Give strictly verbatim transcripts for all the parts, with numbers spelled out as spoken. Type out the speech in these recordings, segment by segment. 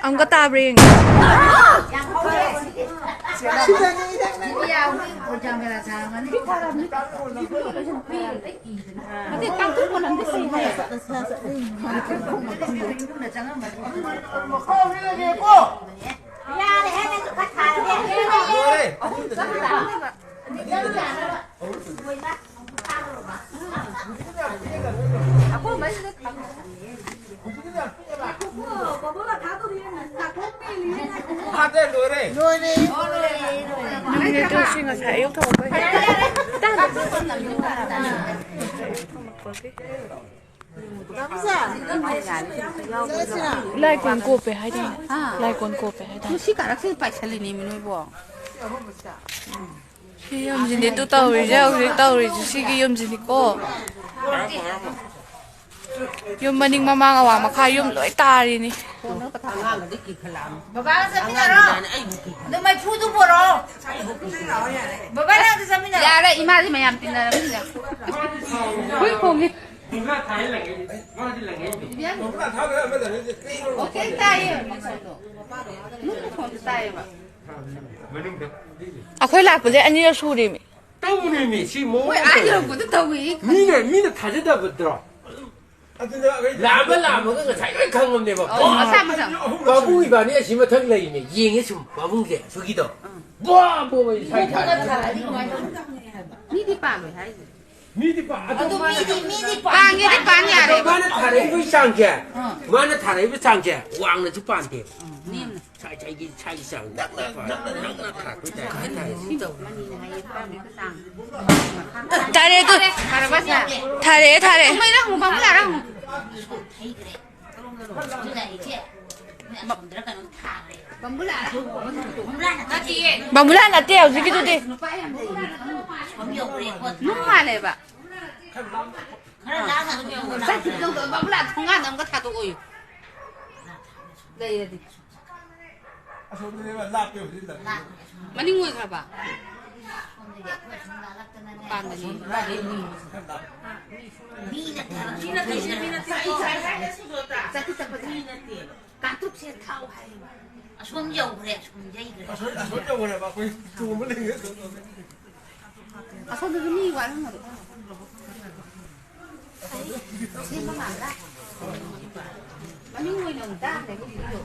ꯑꯃꯨꯛꯀ ꯇꯥꯕ꯭ꯔꯥ ꯌꯦꯡꯒꯦ꯫ ꯐꯥꯗꯦ, ꯂꯣꯏꯔꯦ꯫ ꯂꯣꯏꯔꯦ꯫ ꯌꯨꯝꯗ ꯇꯧꯁꯤ, ꯉꯁꯥꯏ ꯑꯌꯨꯛ ꯊꯣꯛꯂꯛꯄꯩ꯫ ꯂꯥꯏ ꯀꯣꯟ ꯀꯣꯞꯄꯦ ꯍꯥꯏꯗꯥꯏꯅꯦ? ꯂꯥꯏ ꯀꯣꯟ ꯀꯣꯞꯄꯦ ꯍꯥꯏꯗꯥꯏꯅꯦ? ꯁꯤ ꯀꯥꯔꯛꯁꯤꯗ ꯄꯥꯏꯁꯜꯂꯤꯅꯦꯃꯤ ꯅꯣꯏꯕꯣ꯫ ꯁꯤ ꯌꯨꯝꯁꯤꯅꯦ ꯇꯨ ꯇꯧꯔꯤꯁꯦ, ꯍꯧꯖꯤꯛ ꯇꯧꯔꯤꯁꯦ ꯁꯤꯒꯤ ꯌꯨꯝꯁꯤꯅꯤꯀꯣ꯫ ꯌꯨꯝ ꯃꯅꯤꯡ ꯃꯃꯥꯡ ꯑꯋꯥꯡ ꯃꯈꯥ ꯌꯨꯝ ꯂꯣꯏ ꯇꯥꯔꯤꯅꯤ꯫ ꯕꯕꯥꯒ ꯆꯠꯃꯤꯟꯅꯔꯣ꯫ ꯑꯗꯨ ꯃꯩꯐꯨꯗꯨ ꯄꯨꯔꯛꯑꯣ꯫ ꯕꯕꯥ, ꯅꯪꯁꯨ ꯆꯠꯃꯤꯟꯅꯔꯣ꯫ ꯌꯥꯔꯦ, ꯏꯃꯥꯗꯤ ꯃꯌꯥꯝ ꯇꯤꯟꯅꯔꯕꯅꯤꯅ꯫ ꯍꯨꯏ ꯈꯣꯡꯉꯤ꯫ ꯀꯦꯝ ꯇꯥꯏꯌꯦ꯫ ꯅꯨꯡ ꯈꯣꯡꯁꯨ ꯇꯥꯏꯌꯦꯕ꯫ ꯑꯩꯈꯣꯏ ꯂꯥꯛꯄꯁꯦ ꯑꯅꯤꯔꯛ ꯁꯨꯔꯦꯃꯤ꯫ ꯇꯧꯔꯤꯃꯤ ꯁꯤ ꯃꯑꯣꯡ ꯃꯣꯏ ꯑꯥ ꯇꯧꯔꯤꯃꯤ꯫ ꯌꯧꯔꯛꯄꯗ ꯇꯧꯏ꯫ ꯃꯤꯅ, ꯃꯤꯅ ꯊꯥꯖꯗꯕꯗ꯭ꯔꯣ? ꯂꯥꯛꯑꯃ ꯂꯥꯛꯑꯃꯒ ꯉꯁꯥꯏ ꯂꯣꯏ ꯈꯪꯉꯝꯅꯦꯕ꯫ ꯑꯧ, ꯃꯁꯥ ꯃꯁꯥ꯫ ꯄꯥꯕꯨꯡ ꯏꯕꯥꯅꯤ ꯑꯁꯤ ꯃꯊꯛ ꯂꯩꯔꯤꯅꯦ, ꯌꯦꯡꯉꯦ ꯁꯨꯝ ꯄꯥꯕꯨꯡꯁꯦ ꯑꯁꯨꯒꯤꯗꯣ꯫ ꯕꯣ ꯕꯣ ꯁꯥꯏ ꯊꯥꯔꯦ꯫ ꯃꯤꯗꯤ ꯄꯥꯜꯂꯣꯏ ꯍꯥꯏꯁꯦ꯫ ꯃꯤꯗꯤ ꯄꯥ-, ꯑꯗꯣ ꯑꯗꯨ ꯃꯥꯅ, ꯃꯤꯗꯤ, ꯃꯤꯗꯤ ꯄꯥꯟꯒꯦꯗꯤ ꯄꯥꯟ ꯑꯗꯣ ꯌꯥꯔꯦꯕ꯫ ꯃꯥꯅ ꯊꯥꯔꯛꯏꯕꯒꯤ ꯆꯥꯡꯁꯦ, ꯑꯥ꯫ ꯃꯥꯅ ꯊꯥꯔꯛꯏꯕ ꯆꯥꯡꯁꯦ ꯋꯥꯡꯅꯁꯨ ꯄꯥꯟꯗꯦꯕ꯫ ꯅꯦꯝꯅ꯫ ꯁꯥꯏ, ꯁꯥꯏꯒꯤ, ꯁꯥꯏꯒꯤ ꯆꯥꯡ ꯅꯛꯅ, ꯅꯛꯅ, ꯅꯛꯅ ꯊꯥꯔꯛꯄꯩ ꯇꯥꯏꯞꯇ ꯍꯥꯏꯇꯥꯔꯦ꯫ ꯇꯥꯔꯦ ꯑꯗꯨ꯫ ꯐꯔꯕ ꯁꯦ? ꯊꯥꯔꯛꯑꯦ, ꯊꯥꯔꯛꯑꯦ꯫ ꯃꯩ ꯂꯥꯡꯉꯨ, ꯕꯥꯃꯨ ꯂꯥꯛꯑ ꯂꯥꯡꯉꯨ꯫ ꯕꯥꯃꯨꯂꯥ ꯅꯠꯇꯦ ꯍꯧꯖꯤꯛꯀꯤꯗꯨꯗꯤ꯫ ꯅꯨꯡ ꯃꯥꯜꯂꯦꯕ꯫ ꯆꯠꯈꯤꯕꯗꯣ ꯕꯥꯃꯨꯂꯥ ꯊꯣꯡꯒꯥꯟꯗ ꯑꯃꯨꯛꯀ ꯊꯥꯗꯣꯛꯑꯣꯌꯨ꯫ ꯂꯩꯔꯗꯤ꯫ ꯃꯅꯤꯡ ꯑꯣꯏꯈ꯭ꯔꯕ? ꯄꯥꯟꯕꯅꯤ꯫ ꯃꯤ ꯅꯠꯇꯦ ꯍꯥꯏꯕ꯫ ꯆꯠꯇꯤ ꯆꯠꯄꯁꯦ꯫ ꯀꯥꯡꯇ꯭ꯔꯨꯛꯁꯦ ꯊꯥꯎ ꯍꯥꯏꯌꯦꯕ꯫ ꯑꯁꯣꯝ ꯌꯧꯈ꯭ꯔꯦ, ꯑꯁꯣꯝ ꯌꯩꯈ꯭ꯔꯦ꯫ ꯑꯁꯣꯝ ꯌꯧꯈ꯭ꯔꯦꯕ, ꯑꯩꯈꯣꯏ ꯇꯣꯡꯕ ꯂꯩꯉꯩ꯫ ꯑꯁꯣꯝꯗꯁꯨ ꯃꯤ ꯋꯥꯠꯂꯝꯒꯅꯤ꯫ ꯁꯦꯝꯕ ꯃꯥꯟꯕ꯭ꯔꯥ? ꯃꯃꯤꯡ ꯑꯣꯏꯅ ꯑꯃꯨꯛ ꯇꯥꯗ꯭ꯔꯦ ꯍꯧꯖꯤꯛꯀꯤꯗꯣ꯫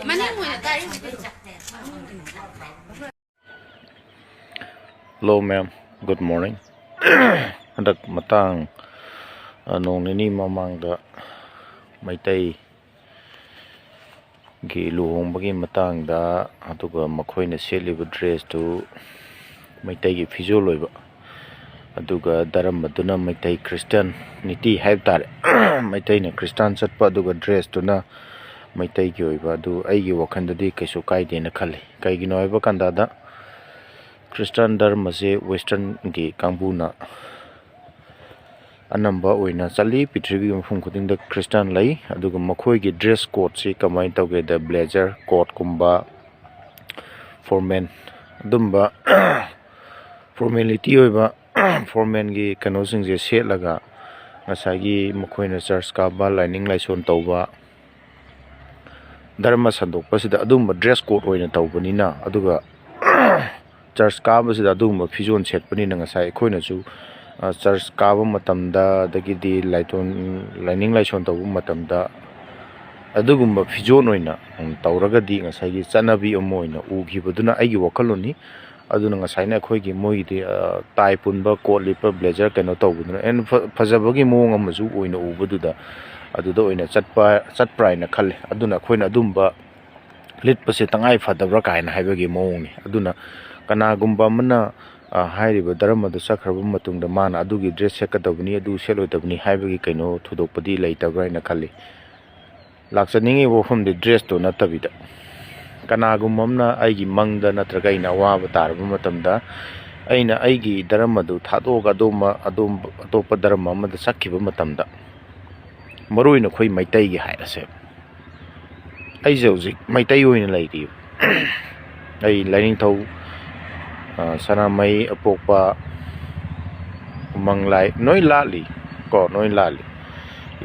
ꯃꯅꯤꯡ ꯑꯣꯏꯅ ꯇꯥꯏ ꯍꯧꯖꯤꯛꯀꯤꯗꯣ꯫ Hello ma'am, good morning. ꯍꯟꯗꯛ ꯃꯇꯥꯡ, ꯑ, ꯅꯣꯡ ꯅꯤꯅꯤ ꯃꯃꯥꯡꯗ ꯃꯩꯇꯩꯒꯤ ꯂꯨꯍꯣꯡꯕꯒꯤ ꯃꯇꯥꯡꯗ, ꯑꯗꯨꯒ ꯃꯈꯣꯏꯅ ꯁꯦꯠꯂꯤꯕ dress ꯇꯨ ꯃꯩꯇꯩꯒꯤ ꯐꯤꯖꯣꯜ ꯑꯣꯏꯕ, ꯑꯗꯨꯒ ꯙꯔꯃꯗꯨꯅ ꯃꯩꯇꯩ Christianity ꯍꯥꯏꯕ ꯇꯥꯔꯦ꯫ ꯃꯩꯇꯩꯅ Christian ꯆꯠꯄ, ꯑꯗꯨꯒ dress ꯇꯨꯅ ꯃꯩꯇꯩꯒꯤ ꯑꯣꯏꯕ, ꯑꯗꯨ ꯑꯩꯒꯤ ꯋꯥꯈꯜꯗꯗꯤ ꯀꯩꯁꯨ ꯀꯥꯏꯗꯦꯅ ꯈꯜꯂꯤ꯫ ꯀꯩꯒꯤꯅꯣ ꯍꯥꯏꯕ ꯀꯥꯟꯗꯗ, Christian ꯙꯔꯃꯁꯦ Western ꯒꯤ ꯀꯥꯡꯕꯨꯅ ꯑꯅꯝꯕ ꯑꯣꯏꯅ ꯆꯠꯂꯤ꯫ ꯄ꯭ꯔꯤꯊꯤꯕꯤꯒꯤ ꯃꯐꯝ ꯈꯨꯗꯤꯡꯗ Christian ꯂꯩ꯫ ꯑꯗꯨꯒ ꯃꯈꯣꯏꯒꯤ dress code ꯁꯤ ꯀꯃꯥꯏꯅ ꯇꯧꯒꯦꯗ, blazer, coat ꯀꯨꯝꯕ, formal, ꯑꯗꯨꯝꯕ formality ꯑꯣꯏꯕ, formal ꯒꯤ ꯀꯩꯅꯣꯁꯤꯡꯁꯦ ꯁꯦꯠꯂꯒ, ꯉꯁꯥꯏꯒꯤ ꯃꯈꯣꯏꯅ church ꯀꯥꯕ, ꯂꯥꯏꯅꯤꯡ ꯂꯥꯏꯁꯣꯟ ꯇꯧꯕ, ꯙꯔꯃ ꯁꯟꯗꯣꯛꯄꯁꯤꯗ ꯑꯗꯨꯒꯨꯝꯕ dress code ꯑꯣꯏꯅ ꯇꯧꯕꯅꯤꯅ, ꯑꯗꯨꯒ church ꯀꯥꯕꯁꯤꯗ ꯑꯗꯨꯒꯨꯝꯕ ꯐꯤꯖꯣꯜ ꯁꯦꯠꯄꯅꯤꯅ, ꯉꯁꯥꯏ ꯑꯩꯈꯣꯏꯅꯁꯨ, ꯑ, church ꯀꯥꯕ ꯃꯇꯝꯗ, ꯑꯗꯒꯤꯗꯤ ꯂꯥꯏꯇꯣꯟ, ꯂꯥꯏꯅꯤꯡ ꯂꯥꯏꯁꯣꯟ ꯇꯧꯕ ꯃꯇꯝꯗ ꯑꯗꯨꯒꯨꯝꯕ ꯐꯤꯖꯣꯜ ꯑꯣꯏꯅ, ꯎꯝ, ꯇꯧꯔꯒꯗꯤ ꯉꯁꯥꯏꯒꯤ ꯆꯠꯅꯕꯤ ꯑꯃ ꯑꯣꯏꯅ ꯎꯈꯤꯕꯗꯨꯅ, ꯑꯩꯒꯤ ꯋꯥꯈꯜꯂꯣꯟꯅꯤ꯫ ꯑꯗꯨꯅ ꯉꯁꯥꯏꯅ ꯑꯩꯈꯣꯏꯒꯤ ꯃꯣꯏꯒꯤꯗꯤ, ꯑ, tie ꯄꯨꯟꯕ, coat ꯂꯤꯠꯄ, blazer ꯀꯩꯅꯣ ꯇꯧꯕꯗꯨꯅ, and ꯐ-, ꯐꯖꯕꯒꯤ ꯃꯑꯣꯡ ꯑꯃꯁꯨ ꯑꯣꯏꯅ ꯎꯕꯗꯨꯗ, ꯑꯗꯨꯗ ꯑꯣꯏꯅ ꯆꯠꯄ, ꯆꯠꯄ꯭ꯔꯥ ꯍꯥꯏꯅ ꯈꯜꯂꯦ꯫ ꯑꯗꯨꯅ ꯑꯩꯈꯣꯏꯅ ꯑꯗꯨꯝꯕ ꯂꯤꯠꯄꯁꯦ ꯇꯉꯥꯏ ꯐꯗꯕ꯭ꯔꯥ ꯀꯥꯏꯅ ꯍꯥꯏꯕꯒꯤ ꯃꯑꯣꯡꯅꯤ꯫ ꯑꯗꯨꯅ ꯀꯅꯥꯒꯨꯝꯕ ꯑꯃꯅ, ꯑ, ꯍꯥꯏꯔꯤꯕ ꯙꯔꯃꯗꯨ ꯆꯠꯈ꯭ꯔꯕ ꯃꯇꯨꯡꯗ ꯃꯥꯅ ꯑꯗꯨꯒꯤ dress ꯁꯦꯠꯀꯗꯕꯅꯤ, ꯑꯗꯨ ꯁꯦꯠꯂꯣꯏꯗꯕꯅꯤ ꯍꯥꯏꯕꯒꯤ ꯀꯩꯅꯣ ꯊꯣꯏꯗꯣꯛꯄꯗꯤ ꯂꯩꯇꯕ꯭ꯔꯥ ꯍꯥꯏꯅ ꯈꯜꯂꯤ꯫ ꯂꯥꯛꯆꯅꯤꯡꯉꯤꯕ ꯋꯥꯐꯝꯗꯤ dress ꯇꯣ ꯅꯠꯇꯕꯤꯗ, ꯀꯅꯥꯒꯨꯝꯕ ꯑꯃꯅ ꯑꯩꯒꯤ ꯃꯪꯗ ꯅꯠꯇ꯭ꯔꯒ ꯑꯩꯅ ꯑꯋꯥꯕ ꯇꯥꯔꯕ ꯃꯇꯝꯗ, ꯑꯩꯅ ꯑꯩꯒꯤ ꯙꯔꯃꯗꯨ ꯊꯥꯗꯣꯛꯑꯒ ꯑꯗꯣꯝꯕ-, ꯑꯗꯣꯝ-, ꯑꯇꯣꯞꯄ ꯙꯔꯃ ꯑꯃꯗ ꯆꯠꯈꯤꯕ ꯃꯇꯝꯗ, ꯃꯔꯨ ꯑꯣꯏꯅ ꯑꯩꯈꯣꯏ ꯃꯩꯇꯩꯒꯤ ꯍꯥꯏꯔꯁꯦ, ꯑꯩꯁꯦ ꯍꯧꯖꯤꯛ ꯃꯩꯇꯩ ꯑꯣꯏꯅ ꯂꯩꯔꯤꯕ꯫ ꯑꯩ ꯂꯥꯏꯅꯤꯡꯊꯧ, ꯑ, ꯁꯅꯥꯃꯍꯤ, ꯑꯄꯣꯛꯄ, ꯎꯃꯪꯂꯥꯏ ꯂꯣꯏ ꯂꯥꯠꯂꯤ ꯀꯣ, ꯂꯣꯏ ꯂꯥꯠꯂꯤ꯫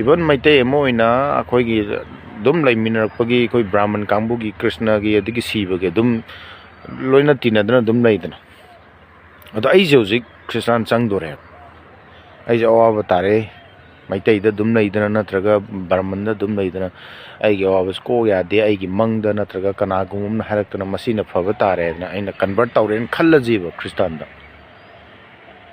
Even ꯃꯩꯇꯩ ꯑꯃ ꯑꯣꯏꯅ ꯑꯩꯈꯣꯏꯒꯤ ꯑꯗꯨꯝ ꯂꯩꯃꯤꯟꯅꯔꯛꯄꯒꯤ ꯑꯩꯈꯣꯏ ꯕ꯭ꯔꯥꯍꯃꯟ ꯀꯥꯡꯕꯨꯒꯤ ꯀ꯭ꯔꯤꯁꯅꯒꯤ ꯑꯗꯒꯤ ꯁꯤꯕꯒꯤ ꯑꯗꯨꯝ ꯂꯣꯏꯅ ꯇꯤꯟꯅꯗꯅ ꯑꯗꯨꯝ ꯂꯩꯗꯅ꯫ ꯑꯗꯣ ꯑꯩꯁꯦ ꯍꯧꯖꯤꯛ ꯈ꯭ꯔꯤꯁꯇꯥꯟ ꯆꯪꯗꯣꯔꯦꯕ꯫ ꯑꯩꯁꯦ ꯑꯋꯥꯕ ꯇꯥꯔꯦ꯫ ꯃꯩꯇꯩꯗ ꯑꯗꯨꯝ ꯂꯩꯗꯅ ꯅꯠꯇ꯭ꯔꯒ ꯕ꯭ꯔꯥꯍꯃꯟꯗ ꯑꯗꯨꯝ ꯂꯩꯗꯅ ꯑꯩꯒꯤ ꯑꯋꯥꯕꯁꯤ ꯀꯣꯛ ꯌꯥꯗꯦ, ꯑꯩꯒꯤ ꯃꯪꯗ ꯅꯠꯇ꯭ꯔꯒ ꯀꯅꯥꯒꯨꯝꯕ ꯑꯃꯅ ꯍꯥꯏꯔꯛꯇꯅ ꯃꯁꯤꯅ ꯐꯕ ꯇꯥꯔꯦ ꯍꯥꯏꯗꯅ ꯑꯩꯅ convert ꯇꯧꯔꯦꯅ ꯈꯜꯂꯁꯦꯕ ꯈ꯭ꯔꯤꯁꯇꯥꯟꯗ꯫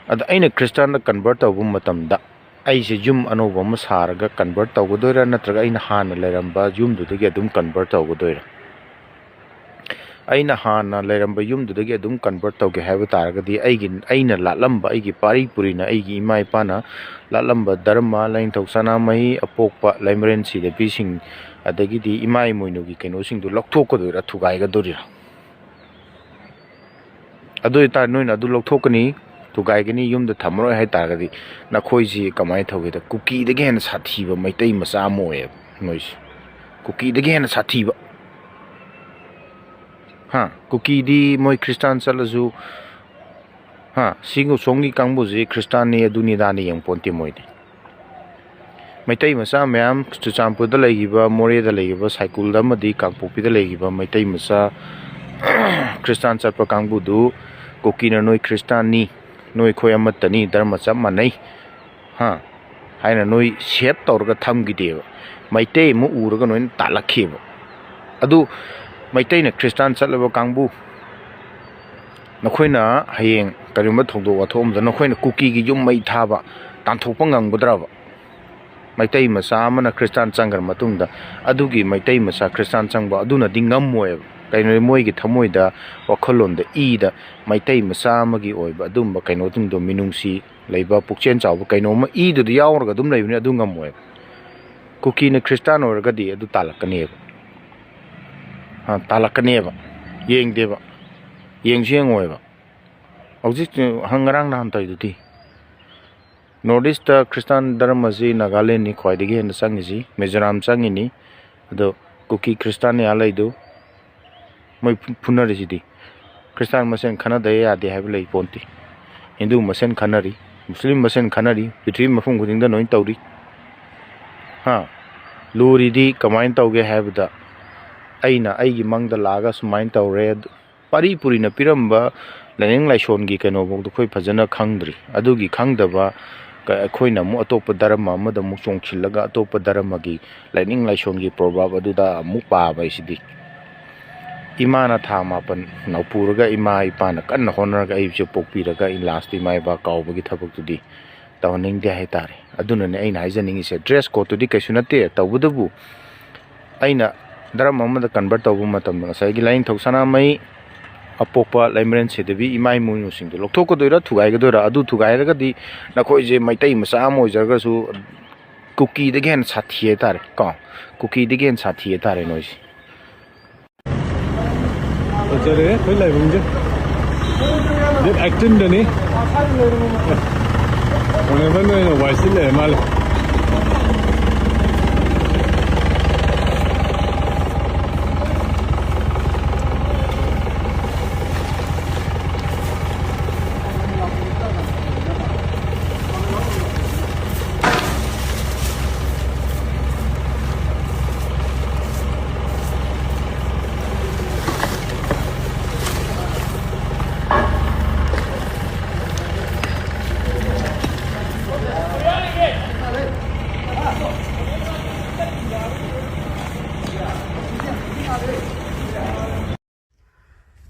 ꯑꯗ ꯑꯩꯅ ꯈ꯭ꯔꯤꯁꯇꯥꯟꯗ convert ꯇꯧꯕ ꯃꯇꯝꯗ ꯑꯩꯁꯦ ꯌꯨꯝ ꯑꯅꯧꯕ ꯑꯃ ꯁꯥꯔꯒ convert ꯇꯧꯒꯗꯣꯏꯔꯥ, ꯅꯠꯇ꯭ꯔꯒ ꯑꯩꯅ ꯍꯥꯟꯅ ꯂꯩꯔꯝꯕ ꯌꯨꯝꯗꯨꯗꯒꯤ ꯑꯗꯨꯝ convert ꯇꯧꯒꯗꯣꯏꯔꯥ? ꯑꯩꯅ ꯍꯥꯟꯅ ꯂꯩꯔꯝꯕ ꯌꯨꯝꯗꯨꯗꯒꯤ ꯑꯗꯨꯝ convert ꯇꯧꯒꯦ ꯍꯥꯏꯕ ꯇꯥꯔꯒꯗꯤ, ꯑꯩꯒꯤ, ꯑꯩꯅ ꯂꯥꯠꯂꯝꯕ, ꯑꯩꯒꯤ ꯄꯥꯔꯤ ꯄꯨꯔꯤꯅ ꯑꯩꯒꯤ ꯏꯃꯥ ꯏꯄꯥꯅ ꯂꯥꯠꯂꯝꯕ ꯙꯔꯃ, ꯂꯥꯏꯅꯤꯡꯊꯧ ꯁꯅꯥꯃꯍꯤ, ꯑꯄꯣꯛꯄ, ꯂꯩꯃꯔꯦꯟ ꯁꯤꯗꯕꯤꯁꯤꯡ, ꯑꯗꯒꯤꯗꯤ ꯏꯃꯥ ꯏꯃꯣꯏꯅꯨꯒꯤ ꯀꯩꯅꯣꯁꯤꯡꯗꯨ ꯂꯧꯊꯣꯛꯀꯗꯣꯏꯔꯥ, ꯊꯨꯒꯥꯏꯒꯗꯣꯏꯔꯥ? ꯑꯗꯨ ꯑꯣꯏꯇꯥꯔꯗꯤ ꯅꯣꯏꯅ ꯑꯗꯨ ꯂꯧꯊꯣꯛꯀꯅꯤ, ꯊꯨꯒꯥꯏꯒꯅꯤ, ꯌꯨꯝꯗ ꯊꯝꯃꯔꯣꯏ ꯍꯥꯏ ꯇꯥꯔꯒꯗꯤ, ꯅꯈꯣꯏꯁꯤ ꯀꯃꯥꯏꯅ ꯇꯧꯒꯦꯗ, ꯀꯨꯀꯤꯗꯒꯤ ꯍꯦꯟꯅ ꯁꯥꯊꯤꯕ ꯃꯩꯇꯩ ꯃꯆꯥ ꯑꯃ ꯑꯣꯏꯌꯦꯕ ꯅꯣꯏꯁꯦ꯫ ꯀꯨꯀꯤꯗꯒꯤ ꯍꯦꯟꯅ ꯁꯥꯊꯤꯕ꯫ ꯍꯥ? ꯀꯨꯀꯤꯗꯤ ꯃꯣꯏ ꯈ꯭ꯔꯤꯁꯇꯥꯟ ꯆꯠꯂꯁꯨ, ꯍꯥ, ꯁꯤꯒ ꯁꯣꯝꯒꯤ ꯀꯥꯡꯕꯨꯁꯤ ꯈ꯭ꯔꯤꯁꯇꯥꯟꯅꯤ, ꯑꯗꯨꯅꯤ ꯑꯗꯥꯅꯤ ꯌꯦꯡ ꯄꯣꯟꯇꯦ ꯃꯣꯏꯗꯤ꯫ ꯃꯩꯇꯩ ꯃꯆꯥ ꯃꯌꯥꯝ ꯆꯨꯔꯆꯥꯟꯄꯨꯔꯗ ꯂꯩꯈꯤꯕ, ꯃꯣꯔꯦꯗ ꯂꯩꯈꯤꯕ, ꯁꯥꯏꯀꯨꯜꯗ ꯑꯃꯗꯤ ꯀꯥꯡꯄꯣꯛꯄꯤꯗ ꯂꯩꯈꯤꯕ ꯃꯩꯇꯩ ꯃꯆꯥ ꯈ꯭ꯔꯤꯁꯇꯥꯟ ꯆꯠꯄ ꯀꯥꯡꯕꯨꯗꯨ, ꯀꯨꯀꯤꯅ ꯅꯣꯏ ꯈ꯭ꯔꯤꯁꯇꯥꯟꯅꯤ, ꯅꯣꯏ ꯑꯩꯈꯣꯏ ꯑꯃꯠꯇꯅꯤ, ꯙꯔꯃ ꯆꯞ ꯃꯥꯟꯅꯩ, ꯍꯥ, ꯍꯥꯏꯅ ꯅꯣꯏ save ꯇꯧꯔꯒ ꯊꯝꯈꯤꯗꯦꯕ꯫ ꯃꯩꯇꯩ ꯑꯃ ꯎꯔꯒ ꯅꯣꯏꯅ ꯇꯥꯜꯂꯛꯈꯤꯕ꯫ ꯑꯗꯨ ꯃꯩꯇꯩꯅ ꯈ꯭ꯔꯤꯁꯇꯥꯟ ꯆꯠꯂꯕ ꯀꯥꯡꯕꯨ, ꯅꯈꯣꯏꯅ ꯍꯌꯦꯡ ꯀꯔꯤꯒꯨꯝꯕ ꯊꯧꯗꯣꯛ ꯋꯥꯊꯣꯛ ꯑꯃꯗ ꯅꯈꯣꯏꯅ ꯀꯨꯀꯤꯒꯤ ꯌꯨꯝ ꯃꯩ ꯊꯥꯕ ꯇꯥꯟꯊꯣꯛꯄ ꯉꯝꯒꯗ꯭ꯔꯕ? ꯃꯩꯇꯩ ꯃꯆꯥ ꯑꯃꯅ ꯈ꯭ꯔꯤꯁꯇꯥꯟ ꯆꯪꯈ꯭ꯔ ꯃꯇꯨꯡꯗ ꯑꯗꯨꯒꯤ ꯃꯩꯇꯩ ꯃꯆꯥ ꯈ꯭ꯔꯤꯁꯇꯥꯟ ꯆꯪꯕ ꯑꯗꯨꯅꯗꯤ ꯉꯝꯃꯣꯏꯕ꯫ ꯀꯩꯅꯣꯗꯤ ꯃꯣꯏꯒꯤ ꯊꯃꯣꯏꯗ, ꯋꯥꯈꯜꯂꯣꯟꯗ, ꯏꯗ ꯃꯩꯇꯩ ꯃꯆꯥ ꯑꯃꯒꯤ ꯑꯣꯏꯕ ꯑꯗꯨꯝꯕ ꯀꯩꯅꯣꯁꯤꯡꯗꯣ, ꯃꯤꯅꯨꯡꯁꯤ ꯂꯩꯕ, ꯄꯨꯛꯆꯦꯜ ꯆꯥꯎꯕ ꯀꯩꯅꯣꯝꯃ ꯏꯗꯨꯗ ꯌꯥꯎꯔꯒ ꯑꯗꯨꯝ ꯂꯩꯕꯅꯤ, ꯑꯗꯨ ꯉꯝꯃꯣꯏꯕ꯫ ꯀꯨꯀꯤꯅ ꯈ꯭ꯔꯤꯁꯇꯥꯟ ꯑꯣꯏꯔꯒꯗꯤ ꯑꯗꯨ ꯇꯥꯜꯂꯛꯀꯅꯦꯕ꯫ ꯑ, ꯇꯥꯜꯂꯛꯀꯅꯦꯕ꯫ ꯌꯦꯡꯗꯦꯕ꯫ ꯌꯦꯡꯁꯨ ꯌꯦꯡꯉꯣꯏꯕ꯫ ꯍꯧꯖꯤꯛ ꯉꯔꯥꯡ ꯅꯍꯥꯟ ꯇꯧꯔꯤꯗꯨꯗꯤ꯫ North East ꯈ꯭ꯔꯤꯁꯇꯥꯟ ꯙꯔꯃꯁꯤ ꯅꯥꯒꯥꯂꯦꯟꯅꯤ ꯈ꯭ꯋꯥꯏꯗꯒꯤ ꯍꯦꯟꯅ ꯆꯪꯉꯤꯁꯤ, ꯃꯤꯖꯣꯔꯥꯝ ꯆꯪꯉꯤꯅꯤ꯫ ꯑꯗꯣ ꯀꯨꯀꯤ ꯈ꯭ꯔꯤꯁꯇꯥꯟ ꯌꯥ ꯂꯩꯗꯨ, ꯃꯣꯏ ꯐꯨ-, ꯐꯨꯅꯔꯤꯁꯤꯗꯤ꯫ ꯈ꯭ꯔꯤꯁꯇꯥꯟ ꯃꯁꯦꯟ ꯈꯠꯅꯗ ꯌꯥꯗꯦ ꯍꯥꯏꯕ ꯂꯩ ꯄꯣꯟꯇꯦ꯫ ꯍꯤꯟꯗꯨ ꯃꯁꯦꯟ ꯈꯠꯅꯔꯤ, ꯃꯨꯁꯂꯤꯝ ꯃꯁꯦꯟ ꯈꯠꯅꯔꯤ, ꯄ꯭ꯔꯤꯊꯤꯕꯤ ꯃꯐꯝ ꯈꯨꯗꯤꯡꯗ ꯂꯣꯏ ꯇꯧꯔꯤ꯫ ꯍꯥ? ꯂꯨꯔꯤꯗꯤ ꯀꯃꯥꯏꯅ ꯇꯧꯒꯦ ꯍꯥꯏꯕꯗ, ꯑꯩꯅ ꯑꯩꯒꯤ ꯃꯪꯗ ꯂꯥꯛꯑꯒ ꯁꯨꯃꯥꯏꯅ ꯇꯧꯔꯦ, ꯄꯥꯔꯤ ꯄꯨꯔꯤꯅ ꯄꯤꯔꯝꯕ ꯂꯥꯏꯅꯤꯡ ꯂꯥꯏꯁꯣꯟꯒꯤ ꯀꯩꯅꯣꯐꯥꯎꯗ ꯑꯩꯈꯣꯏ ꯐꯖꯅ ꯈꯪꯗ꯭ꯔꯤ꯫ ꯑꯗꯨꯒꯤ ꯈꯪꯗꯕ ꯀ-, ꯑꯩꯈꯣꯏꯅ ꯑꯃꯨꯛ ꯑꯇꯣꯞꯄ ꯙꯔꯃ ꯑꯃꯗ ꯑꯃꯨꯛ ꯆꯣꯡꯁꯤꯜꯂꯒ, ꯑꯇꯣꯞꯄ ꯙꯔꯃꯒꯤ ꯂꯥꯏꯅꯤꯡ ꯂꯥꯏꯁꯣꯟꯒꯤ ꯄ꯭ꯔꯣꯚꯥꯞ ꯑꯗꯨꯗ ꯑꯃꯨꯛ ꯄꯥꯕ ꯍꯥꯏꯁꯤꯗꯤ꯫ ꯏꯃꯥꯅ ꯊꯥ ꯃꯥꯄꯟ ꯅꯧꯄꯨꯔꯒ, ꯏꯃꯥ ꯏꯄꯥꯅ ꯀꯟꯅ ꯍꯣꯠꯅꯔꯒ ꯑꯩꯁꯦ ꯄꯣꯛꯄꯤꯔꯒ, ꯑꯩ ꯂꯥꯁꯇ ꯏꯃꯥ ꯏꯄꯥ ꯀꯥꯎꯕꯒꯤ ꯊꯕꯛꯇꯨꯗꯤ ꯇꯧꯍꯟꯅꯤꯡꯗꯦ ꯍꯥꯏꯇꯥꯔꯦ꯫ ꯑꯗꯨꯅꯅꯦ ꯑꯩꯅ ꯍꯥꯏꯖꯅꯤꯡꯉꯤꯁꯦ꯫ ꯗ꯭ꯔꯦꯁ ꯀꯣꯠꯇꯨꯗꯤ ꯀꯩꯁꯨ ꯅꯠꯇꯦ, ꯇꯧꯕꯇꯕꯨ ꯑꯩꯅ ꯙꯔꯃ ꯑꯃꯗ ꯀꯟꯚꯔꯠ ꯇꯧꯕ ꯃꯇꯝꯗ, ꯉꯁꯥꯏꯒꯤ ꯂꯥꯏꯅꯤꯡꯊꯧ ꯁꯅꯥꯃꯍꯤ, ꯑꯄꯣꯛꯄ ꯂꯩꯃꯔꯦꯟ ꯁꯤꯗꯕꯤ, ꯏꯃꯥ ꯏꯃꯣꯏꯅꯨꯁꯤꯡꯗꯣ ꯂꯧꯊꯣꯛꯀꯗꯣꯏꯔꯥ ꯊꯨꯒꯥꯏꯒꯗꯣꯏꯔꯥ? ꯑꯗꯨ ꯊꯨꯒꯥꯏꯔꯒꯗꯤ ꯅꯈꯣꯏꯁꯦ ꯃꯩꯇꯩ ꯃꯆꯥ ꯑꯃ ꯑꯣꯏꯖꯔꯒꯁꯨ ꯀꯨꯀꯤꯗꯒꯤ ꯍꯦꯟꯅ ꯁꯥꯊꯤ ꯍꯥꯏꯇꯥꯔꯦ ꯀꯣ, ꯀꯨꯀꯤꯗꯒꯤ ꯍꯦꯟꯅ ꯁꯥꯊꯤ ꯍꯥꯏꯇꯥꯔꯦ ꯅꯣꯏꯁꯦ꯫ ꯐꯖꯔꯦ ꯑꯩꯈꯣꯏ ꯂꯥꯏꯕꯨꯡꯁꯦ꯫ ꯗꯦꯠ ꯑꯩꯠꯇꯤꯟꯗꯅꯤ꯫ ꯑꯣꯅꯦꯕꯜ ꯑꯣꯏꯅ ꯋꯥꯏ ꯁꯤꯜ ꯂꯩꯔꯦ ꯃꯥꯜꯂꯦ꯫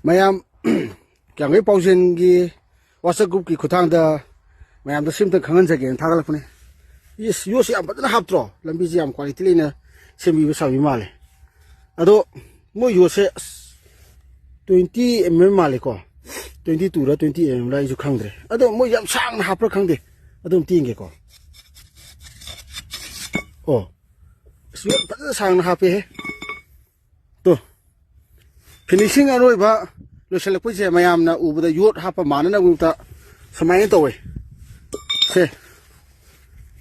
ꯃꯌꯥꯝ ꯀ꯭ꯌꯥꯝꯒꯩ ꯄꯥꯎꯖꯦꯜꯒꯤ WhatsApp groupꯀꯤ ꯈꯨꯠꯊꯥꯡꯗ ꯃꯌꯥꯝꯗ ꯁꯤꯝꯇꯪ ꯈꯪꯍꯟꯖꯒꯦꯅ ꯊꯥꯒꯠꯂꯛꯄꯅꯦ꯫ ꯏꯁ, ꯌꯣꯠꯁꯤ ꯌꯥꯝ ꯐꯖꯅ ꯍꯥꯞꯇ꯭ꯔꯣ? ꯂꯝꯕꯤꯁꯤ ꯌꯥꯝ quality ꯂꯩꯅ ꯁꯦꯝꯕꯤꯕ ꯁꯥꯕꯤ ꯃꯥꯜꯂꯦ꯫ ꯑꯗꯣ ꯃꯣꯏ ꯌꯣꯠꯁꯦ, ꯑꯁ, twenty mm ꯃꯥꯜꯂꯦꯀꯣ, twenty two ꯔ twenty mm ꯔ ꯑꯩꯁꯨ ꯈꯪꯗ꯭ꯔꯦ꯫ ꯑꯗꯣ ꯃꯣꯏ ꯌꯥꯝ ꯁꯥꯡꯅ ꯍꯥꯞꯄ꯭ꯔꯥ ꯈꯪꯗꯦ, ꯑꯗꯨꯝ ꯇꯦꯡꯒꯦꯀꯣ꯫ ꯑꯣ, ꯑꯁ, ꯌꯣꯠ ꯐꯖꯅ ꯁꯥꯡꯅ ꯍꯥꯞꯄꯦꯍꯦ꯫ ꯇꯣ, finishing ꯑꯔꯣꯏꯕ ꯂꯣꯏꯁꯤꯜꯂꯛꯄꯩꯁꯦ ꯃꯌꯥꯝꯅ ꯎꯕꯗ ꯌꯣꯠ ꯍꯥꯞꯄ ꯃꯥꯟꯅꯅꯕꯒꯤꯗꯃꯛꯇ ꯁꯨꯃꯥꯏꯅ ꯇꯧꯋꯦ꯫ ꯁꯦ,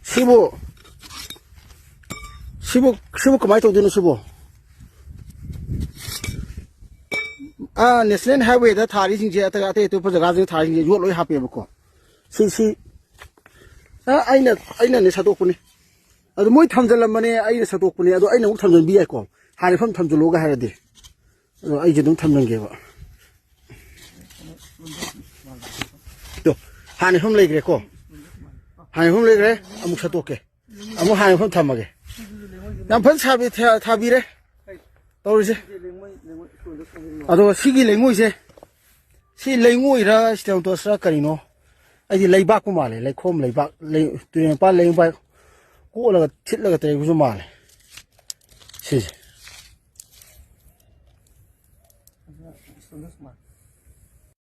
ꯁꯤꯕꯨ, ꯁꯤꯕꯨ, ꯁꯤꯕꯨ ꯀꯃꯥꯏꯅ ꯇꯧꯗꯣꯏꯅꯣ ꯁꯤꯕꯨ? ꯑꯥ, ꯅꯦꯁꯅꯦꯜ ꯍꯥꯏꯋꯦꯗ ꯊꯥꯔꯤꯁꯤꯡꯁꯦ, ꯑꯇꯩ, ꯑꯇꯩ ꯑꯇꯣꯞꯄ ꯖꯒꯥꯁꯤꯡꯗ ꯊꯥꯔꯤꯁꯤꯡꯁꯦ ꯌꯣꯠ ꯂꯣꯏ ꯍꯥꯞꯄꯦꯕꯀꯣ꯫ ꯁꯤ, ꯁꯤ, ꯑꯥ, ꯑꯩꯅ, ꯑꯩꯅꯅꯦ ꯁꯠꯇꯣꯛꯄꯅꯤ꯫ ꯑꯗꯨ ꯃꯣꯏ ꯊꯝꯖꯤꯜꯂꯝꯕꯅꯦ, ꯑꯩꯅ ꯁꯠꯇꯣꯛꯄꯅꯦ꯫ ꯑꯗꯣ ꯑꯩꯅ ꯑꯃꯨꯛ ꯊꯝꯖꯤꯟꯕꯤ ꯌꯥꯏꯀꯣ, ꯍꯥꯟꯅ ꯃꯐꯝ ꯊꯝꯖꯤꯜꯂꯣꯒ ꯍꯥꯏꯔꯗꯤ꯫ ꯑꯗꯣ ꯑꯩꯁꯦ ꯑꯗꯨꯝ ꯊꯝꯖꯤꯟꯒꯦꯕ꯫ ꯑꯗꯣ ꯍꯥꯟꯅ ꯃꯐꯝ ꯂꯩꯈ꯭ꯔꯦꯀꯣ, ꯍꯥꯟꯅ ꯃꯐꯝ ꯂꯩꯈ꯭ꯔꯦ꯫ ꯑꯃꯨꯛ ꯁꯠꯇꯣꯛꯀꯦ꯫ ꯑꯃꯨꯛ ꯍꯥꯟꯅ ꯃꯐꯝ ꯊꯝꯃꯒꯦ꯫ ꯌꯥꯝ ꯐꯖꯅ ꯁꯥꯕꯤ-, ꯊꯥ-, ꯊꯥꯕꯤꯔꯦ ꯇꯧꯔꯤꯁꯦ꯫ ꯑꯗꯣ ꯁꯤꯒꯤ ꯂꯩꯉꯣꯏꯁꯦ, ꯁꯤ ꯂꯩꯉꯣꯏꯔ, ꯁ꯭ꯇꯦꯝꯇꯣꯁꯔ ꯀꯔꯤꯅꯣ? ꯑꯩꯗꯤ ꯂꯩꯕꯥꯛꯄꯨ ꯃꯥꯜꯂꯦ, ꯂꯩꯈꯣꯝ ꯂꯩꯕꯥꯛ, ꯂꯩ-, ꯇꯨꯔꯦꯟ ꯃꯄꯥꯟ ꯂꯩꯕꯥꯛ ꯀꯣꯠꯂꯒ ꯊꯤꯠꯂꯒ ꯇꯧꯕꯁꯨ ꯃꯥꯜꯂꯦ ꯁꯤꯁꯦ꯫